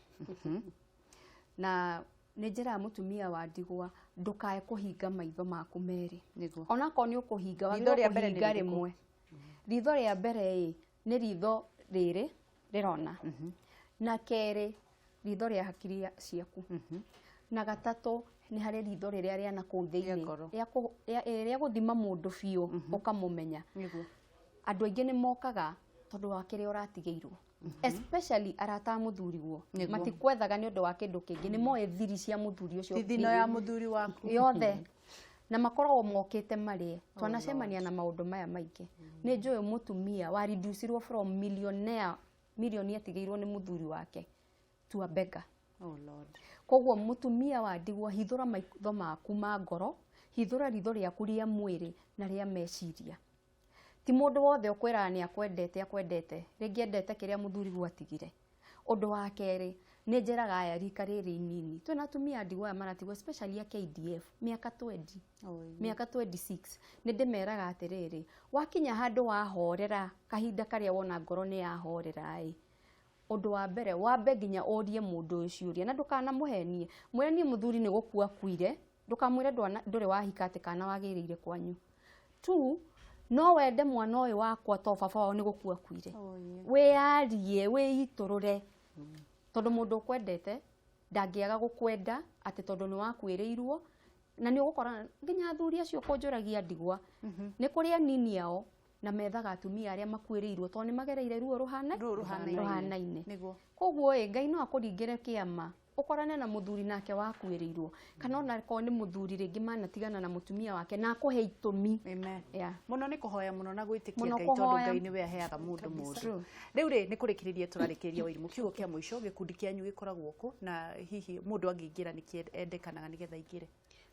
Na nĩ njĩraga mũtumia wa ndigwa ndũkae kũhinga maitho maku merĩ. Onakorwo nĩ ũkũhinga, wagĩrĩirwo kũhinga rĩmwe. Ritho rĩa mbere ĩ, nĩ ritho rĩrĩ rĩrona, na kerĩ ritho rĩa hakiri ciaku, na gatatũ nĩ harĩ ritho rĩrĩa rĩa nakũu thĩinĩ rĩa gũthima mũndũ biũ ũkamũmenya. Andũ aingĩ nĩ mokaga tondũ wa kĩrĩa ũratigĩirwo, especially arata a mũthuriguo matikwethaga nĩ ũndũ wa kĩndũ kĩngĩ, nĩ moĩ thiri cia mũthuri ũcio, thithino ya mũthuri waku yothe, na makoragwo mokĩte marĩe. Twanacemania na maũndũ maya maingĩ. Nĩ njũĩ mũtumia wa reducirwo from millionaire, milioni atigĩirwo nĩ mũthuri wake to a beggar. Oh Lord. Koguo mũtumia wa ndigwa, hithũra maitho maku ma ngoro, hithũra ritho rĩaku rĩa mwĩrĩ na rĩa meciria. Ti mũndũ wothe ũkwĩraga nĩ akwendete akwendete, rĩngĩ endete kĩrĩa mũthuri gwatigire. Ũndũ wa kerĩ, nĩ njĩraga aya rika rĩrĩ inini, twĩna atumia a ndigwa aya maratigwo especially a KDF mĩaka 20, mĩaka 26, nĩ ndĩmeraga atĩrĩrĩ, wakinya handũ wahorera kahinda karĩa wona ngoro nĩ yahorera ĩ, ũndũ wa mbere wambe nginya ũrie mũndũ ũyũ ciũria, na ndũkanamũhenie, mwĩre niĩ mũthuri nĩ gũkua akuire, ndũkamwĩre ndũrĩ wahika atĩ kana wagĩrĩire kwanyu. Two, no wende mwana ũyũ wakwa to baba wao nĩ gũkua akuire, wĩyarie wĩitũrũre, tondũ mũndũ ũkwendete ndangĩaga gũkwenda atĩ tondũ nĩ wakuĩrĩirwo. Na nĩ ũgũkora nginya athuri acio kũnjũragia ndigwa, nĩ kũrĩ anini ao na methaga atumia arĩa makuĩrĩirwo tondũ nĩ magereire ruo rũhanaine. Koguo ĩ, Ngai no akũringĩre kĩama Ũkorane na mũthuri nake wakuĩrĩirwo, kana ona korwo nĩ mũthuri rĩngĩ manatigana na mũtumia wake na akũhe itũmi. Amen. Yeah. Mũno nĩ kũhoya mũno na gwĩtĩkia Mũno Ngai, tondũ kũhoya. Ngai nĩwe aheaga mũndũ mũndũ. True. Rĩu rĩ, nĩ kũrĩkĩrĩria tũrarĩkĩrĩria, Wairimũ, kiugo kĩa mũico, gĩkundi kĩanyu gĩkoragwo kũ, na hihi mũndũ angĩingĩra nĩkĩ endekanaga nĩgetha aingĩre?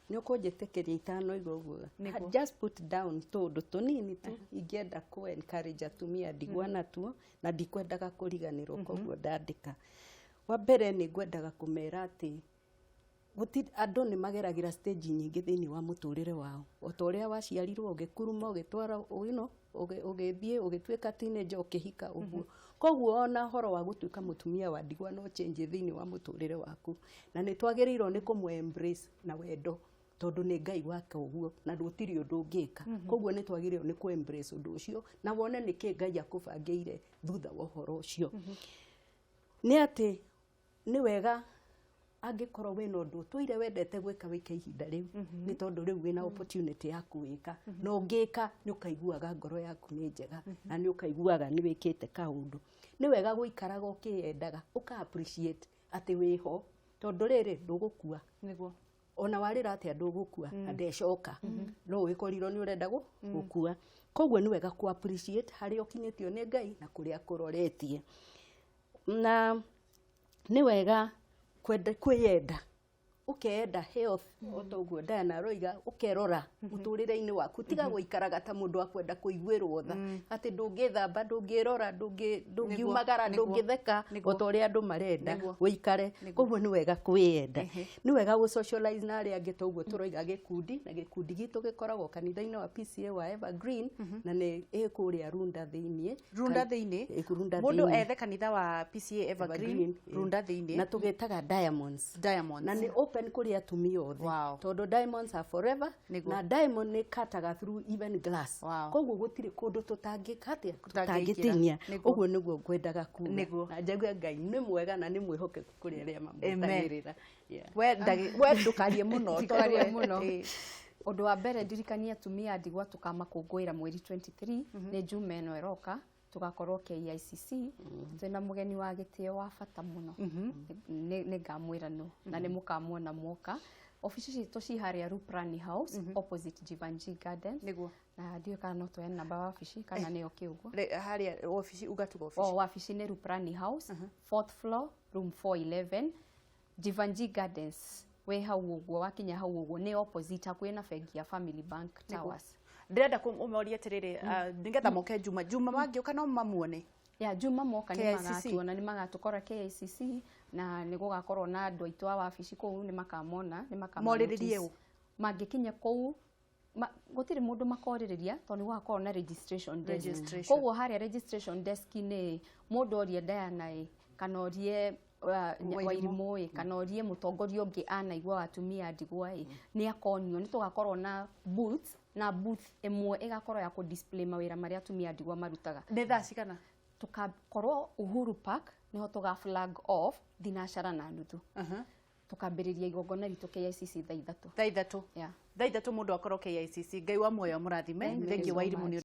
Nĩ ũkũnjĩtĩkĩria itano iga ũguo? Nĩguo. Just put down tũũndũ tũnini tu ingĩenda kũ encourage atumia ndigwa natuo, na ndikwendaga kũriganĩrwo, koguo ndandĩka. Wa mbere, nĩ ngwendaga kũmera atĩ andũ nĩ mageragĩra stage nyingĩ thĩinĩ wa mũtũrĩre wao, o ta ũrĩa waciarirwo, ũgĩkuruma, ũgĩtwara, ũgĩthiĩ ũgĩtuĩka teenager, ũkĩhika, ũguo. Koguo ona ũhoro wa gũtuĩka mũtumia wa ndigwa no change thĩinĩ wa mũtũrĩre waku, na nĩ twagĩrĩirwo nĩ kũmũ embrace na wendo, tondũ nĩ Ngai wake ũguo na gũtirĩ ũndũ ũngĩka. Koguo nĩ twagĩrĩirwo nĩ kũ embrace ũndũ ũcio na wone nĩkĩ Ngai akũbangĩire thutha wa ũhoro ũcio. Nĩ atĩ nĩ wega angĩkorwo wĩna ũndũ ũtũire wendete gwĩka, wĩke ihinda rĩu, nĩ tondũ rĩu wĩna opportunity ya kũwĩka, na ũngĩka nĩ ũkaiguaga ngoro yaku nĩ njega na nĩ ũkaiguaga nĩ wĩkĩte kaũndũ. Nĩ wega gũikaraga ũkĩyendaga, ũka appreciate atĩ wĩho, tondũ rĩrĩ, ndũgũkua. Ona warĩra atĩa, ndũgũkua na ndecoka, no ũgĩkorirwo nĩ ũrenda gũkua. Koguo nĩ wega kũ appreciate harĩa ũkinyĩtio nĩ Ngai na kũrĩa kũroretie. Na nĩ wega kwenda kwĩyenda, ũkeenda health, o ta ũguo Diana aroiga, ũkerora mũtũrĩre-inĩ waku. Tiga gũikaraga ta mũndũ akwenda kũiguĩrwo tha, atĩ ndũngĩthamba, ndũngĩrora, ndũngiumagara, ndũngĩtheka o ta ũrĩa andũ marenda ũikare. Koguo nĩ wega kwĩyenda. Nĩ wega gũ socialize na arĩa angĩ, ta ũguo tũroiga gĩkundi, na gĩkundi gitũ gĩkoragwo kanitha-inĩ wa PCA wa Evergreen, na nĩ ĩ kũrĩa Runda thĩiniĩ. Runda thĩinĩ. Ĩ, Runda Mũndũ thĩinĩ. ethe kanitha wa PCA Evergreen, Evergreen, Runda thĩinĩ. Na tũgĩtaga Diamonds. Diamonds. Na nĩ open kũrĩ atumia othe, tondũ diamonds are forever. Na diamond nĩ cutaga through even glass. Koguo gũtirĩ kũndũ tũtangĩka atĩa, Tũtangĩingĩra. tũtangĩtinia. Ũguo nĩguo ngwendaga kuga. Na njague Ngai nĩ mwega na nĩ mwĩhokeku kũrĩ arĩa mamwetagĩrĩra. Yeah. We ndũkarie mũno, tondũ Ndikarie mũno. Ũndũ wa mbere, ndirikanie atumia a ndigwa tũkamakũngũĩra mweri 23, nĩ Juma ĩno ĩroka. Tũgakorwo KICC twĩna mũgeni wa gĩtĩo wa bata mũno. Nĩ ngamwĩra no na nĩ mũkamuona mwoka. Obici citũ ci harĩa Ruprani House, opposite Jivanjee Gardens. Na ndiũĩ kana no tũheane namba ya wabici kana nĩyo kĩ ũguo. Harĩa wabici, ugatuga O wabici. Wabici nĩ Ruprani House, fourth floor, room 411, Jivanjee Gardens. Wĩ hau ũguo, wakinya hau ũguo nĩ opposite, hakuhĩ na bengi ya Family Bank Towers. Ndĩrenda ũmorie atĩrĩrĩ, nĩgetha moke Juma mangĩũka no mamuone? Ya, Juma moka nĩ KICC. magatuona, nĩ magatũkora KICC, na nĩ gũgakorwo na andũ aitũ a wabici kũu, nĩ makamona, nĩ makama Morĩrĩrie notice. ũ? Mangĩkinya kũu, gũtirĩ mũndũ makorĩrĩria, tondũ nĩ gũgakorwo na registration desk. Registration. Koguo harĩa registration desk nĩ mũndũ orie Diana ĩ, kana orie Wairimũ. Wairimũ ĩ, kana orie mũtongoria ũngĩ anaigua wa atumia a ndigwa ĩ, nĩ akonio. Nĩ tũgakorwo na booths, na booth ĩmwe ĩgakorwo ya kũ display mawĩra marĩa atumia a ndigwa marutaga. Nĩ thaa cigana? Tukakorwo Uhuru Park, niho tuga flag off 3:30. Tukambĩrĩria igongona ritũ KICC thaa 3. Thaa 3. Yeah. Thaa 3 mũndũ akorwo KICC. Ngai wa muoyo mũrathime. Thank you Thank you, so Wairimũ, much. nĩ